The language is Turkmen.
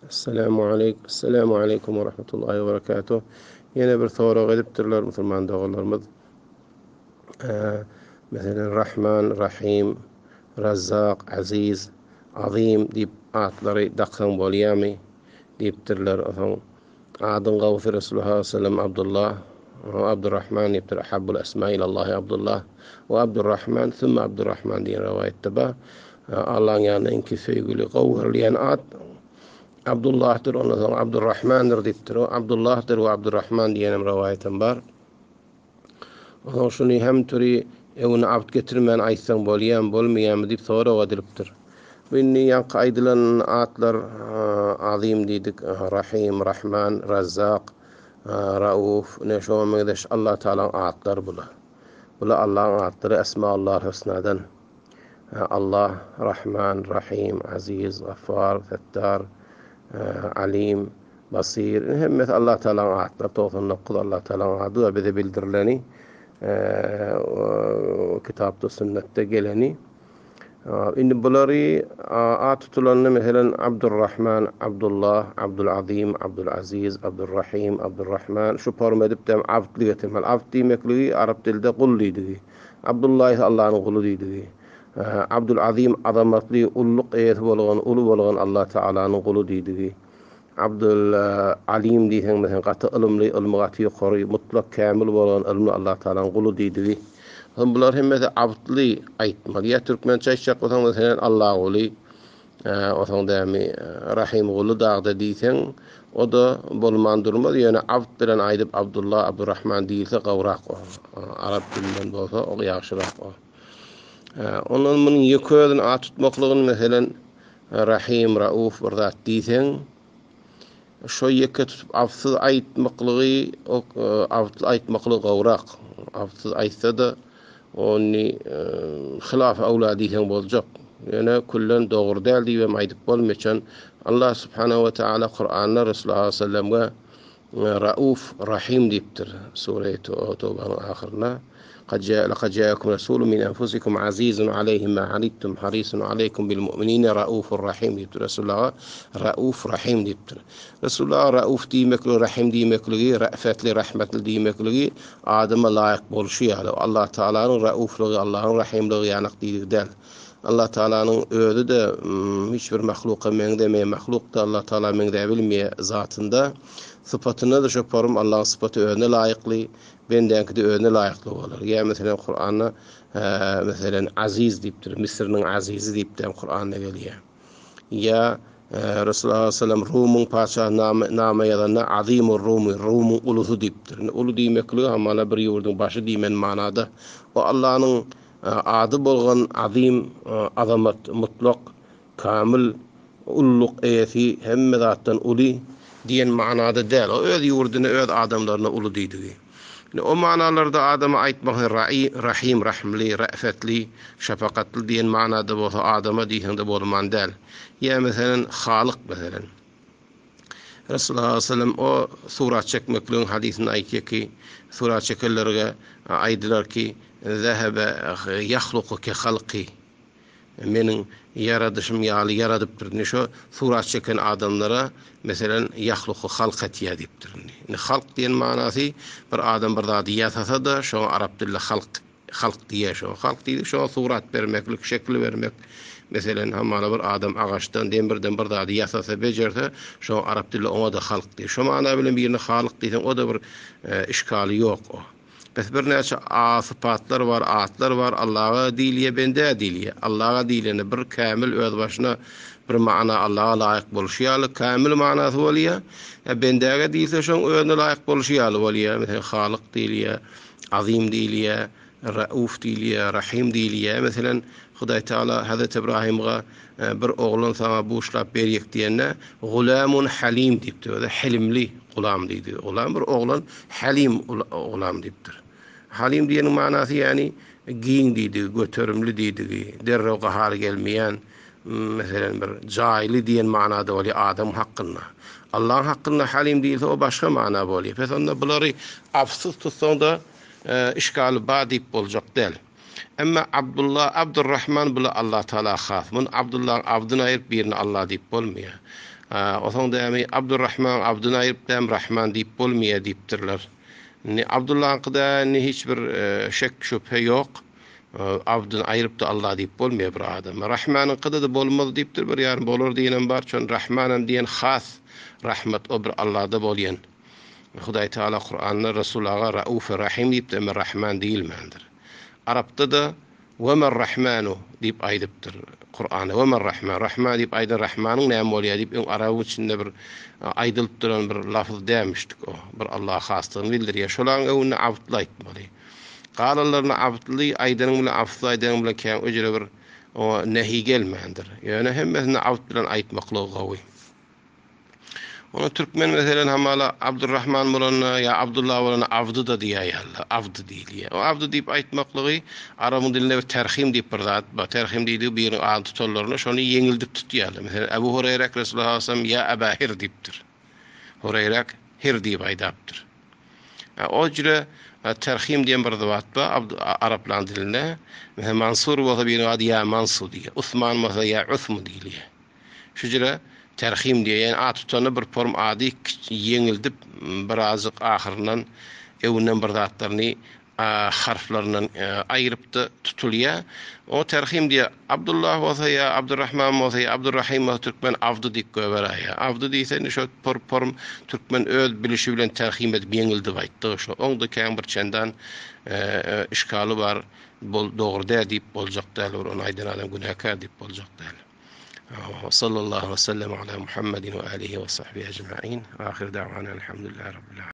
Esselamu aleýkum Esselamu aleýkum we rahmetullahi we berekatuh. Ýene bir sorag edipdirler musulman doganlarymyz. Meselem Rahman, Rahim, Razzak, Aziz, Azim diýip atlary daksaň bolýamy diýipdirler. Onsoň adyň gowusy Resulullah sallam Abdullah, Abdurrahman diýipdir. Ahabbul esma ilallahi Abdullah we Abdurrahman sümme Abdurrahman diýen rowaýatda bar. Allaň ýanynda iňki söýgüli, gowy görülýän at Abdullahdyr, ondan soň Abdurrahmandyr diýipdir. O Abdullahdyr we Abdurrahman diýenem rowaýatam bar. Onsoň şuny hem türi öňüne abd getirmän aýtsaň bolýamy, bolmaýamy diýip sorag edilipdir. Bu indi ýaňky aýdylan atlar Azym diýdik, Rahym, Rahman, Razzak, Rauf, ine şoňa meňzeş Allah Tagalaň atlary bular. Bular Allaň atlary Esmaullahul Husnadan. Allah, Rahman, Rahym, Aziz, Gaffar, Fettar, Alim, Basir. Ine hemmesi Allah Tagalaň atlary, 99 Allah Tagalaň ady we bize bildirileni, kitapda, sünnetde geleni. Indi bulary at tutulanda meselem Abdurrahman, Abdullah, Abdulazim, Abdulaziz, Abdurrahim, Abdurrahman şu forma edip dem abdly getirmeli. Abd diýmekligi arap dilde gul diýdigi. Abdullah ise Allanyň guly diýdigi. Abdulazim azamatly, ulluk eýesi bolgan, uly bolgan Allah Tagalanyň guly diýdigi. Abdul Alim diýseň, meselem, gaty ylymly, ylmy gaty ýokary, mutlak kämil bolan ylymly Allah Tagalaň guly diýdigi. Soň bular hemmesi abdly aýtmaly. Ýa türkmençe aýtjak bolsaň, meselem, Allaguly, osaň dämi, Rahymguly dagda diýseň, o-da bolman durmaz. Ýöne abd bilen aýdyp Abdullah, Abdurrahman diýilse gowrak o. Arap dilinden bolsa, o ýagşyrak o. Ondan munuň ýeke özüni at tutmaklygyny, meselem, Rahym, Rauf bir zat diýseň, şo ýeke tutup abtsyz aýtmaklygy, abtly aýtmaklygy gowrak. Abtsyz aýtsa-da, ony hylaf awla diýseň boljak. Ýöne küllen dogry däl diýibem aýdyp bolmaýar. Çün Allah subhanahu we taala Kuranda Resulullah sallallahu Rauf, Rahim diýipdir. Sure-i Towbanyň ahyrynda. Kad ja lekad jaakum rasulun min anfusikum azizun aleýhi ma anittum harisun aleýkum bil mu'minine raufur rahim diýipdir. Resulullaha Rauf, Rahim diýipdir. Resulullaha Rauf diýmekligi, Rahim diýmekligi, ra'fetli, rahmetli diýmekligi adama laýyk bolşy ýaly, Allah Tagalanyň Rauflygy, Allahyň Rahimlygy ýanak diýdigi däl. Allah Tagalanyň özi-de hiç bir mahluka meňzemeýär, mahluk-da Allah Tagala meňzäbilmeýär zatynda. Sypatynda-da şo porum Allahyň sypaty özüne laýykly, bendäňki-de özüne laýykly bolar. Ýa meselem Kuranda meselem Aziz diýipdir, Misriniň Azizi diýip hem Kuranda gelýär. Ýa Resulullah sallam Rumyň patyşasyna nama, nama ýazanda Azimur Rumy, Rumyň ulusy diýipdir. Indi uly diýmekligi hamala bir ýurduň başy diýmen manada. O Allanyň Ady bolgan azym, azamat, mutlak, kamyl, ululyk eýesi, hemme zatdan uly diýen manada däl. O öz ýurduna, öz adamlaryna uly diýdigi. Indi o manalarda adama aýtmak raý, rahym, rahymly, ra'fetli, şapakatly diýen manada bolsa adama diýseň-de bolman däl. Ýa meselem, Halyk meselem. Resulullah sallam o surat çekmekligiň hadysynda aýtýar ki, surat çekenlerge aýdylar ki, Zehebe ýahluku ke halki, meniň ýaradyşym ýaly ýaradypdyr. Indi şo surat çeken adamlara meselen ýahluku halk etýär diýipdir. Indi halk diýen manasy bir adam bir zady ýasasa-da şoňa arap dilinde halk Halk diýýär şoňa. Halk diýdik şoňa surat bermeklik, şekil bermek. Meselem, hamala bir adam agaçdan, demirden bir zady ýasasa, bejerse, şoňa arap dilinde oňa-da halk diýýär. Şo mana bilen birine halyk diýseň, o-da bir işgaly ýok o. Bes birnäçe a sypatlar bar, atlar bar, Allaga diýilýär, bendä diýilýär. Allaga diýilende bir kämil özbaşyna bir mana Allaga laýyk bolşy ýaly kämil manasy bolýar. Bendäge diýilse şoň özüne laýyk bolşy ýaly bolýar. Meselem, halyk diýilýär. Azym diýilýär, Rauf diýilýär, Rahym diýilýär. Meselem, Hudaý Tagala Hezreti Ybrahymga bir oglan saňa buşlap berjek diýende, Gulamun halim diýipdir. Özi hilimli gulam diýdi. Gulam bir oglan, halim gulam diýipdir. Halim diýeniň manasy ýagny giň diýdigi, göterimli diýdigi, derrew gahary gelmeýän, meselem bir jaýly diýen manada bolýar adam hakynda. Allahyň hakynda halim diýilse o başga mana bolýar. Pes onda bulary absyz tutsaňda işgali bar diýip boljak däl. Emma Abdullah, Abdurrahman bular Allah Taala has. Muny Abdullahyň abdyny aýyryp birini Allah diýip bolmaýar. Osoň dämi Abdurrahman Abdyny aýryp däm Rahman diýip bolmaýar diýipdirler. Indi Abdullaňkyda indi hiç bir şek şübhe ýok. Abdyny aýryp-da Allah diýip bolmaýar bir adama. Rahmanyňkyda-da bolmaz diýipdir bir ýarym bolar diýenem bar. Çün Rahmanam diýen has rahmat o bir Allada bolýan. Hudaý Tagala Kuranda Resul aga Raufe Rahim diýipdir emma Rahman diýilmändir. Arapda-da Wemer Rahmanu diýip aýdypdyr Kuranda. Wemer Rahman. Rahman diýip aýdan Rahmanyň näme bolýar diýip öň arabyň içinde bir aýdylyp duran bir lafz dämişdik o. Bir Allaha hasdygyny bildirýär. Şolaň öňünde abtly aýtmaly. Galanlaryny abtly aýdanyň bilen abtsyz aýdanyň bilen kän öjre bir oňa nehi gelmändir. Ýöne hemmesini abt bilen aýtmaklygy gowy. Ona türkmen meselen hamala Abdurrahman bolanda ýa Abdullah bolanda Abdy-da diýäýýärler. Abdy diýilýär. O Abdy diýip aýtmaklygy arabyň dilinde bir terhim diýip bir zat bar. Terhim diýdigi biriniň adyny tutanlarynda şony ýeňildip tutýarlar. Meselem Ebu Hureýrek Resulullah sallallahu aleyhi ve sellem ýa Eba Hir diýipdir. Hureýrek Hir diýip aýdapdyr. O jüre terhim diýen bir zat bar araplaryň dilinde. Meselem Mansur bolsa biriniň ady ýa Mansu diýýär. Usman bolsa ýa Usmu diýilýär. Şu jüre terhim diýýär. Ýagny at tutanda bir form ady ýeňildip birazjyk ahyryndan öňünden bir zatlaryny harflaryndan aýrypda tutulýar. Oňa terhim diýýär. Abdullah bolsa ýa Abdurrahman bolsa ýa Abdurrahim bolsa türkmen Abdy diýip goýberäýýär. Abdy diýse indi şo por form türkmen öz bilişi bilen terhim edip ýeňildip aýtdygy şo. Oňda kän bir çendan işgaly bar. Bol dogry däl diýip boljak däl. Ony aýdan adam günäkär diýip boljak däl. Sallallahu we sellem ala Muhammedin we alihi we sahbihi ecmaîn. Ahir da'wana elhamdülillahi rabbil alamin.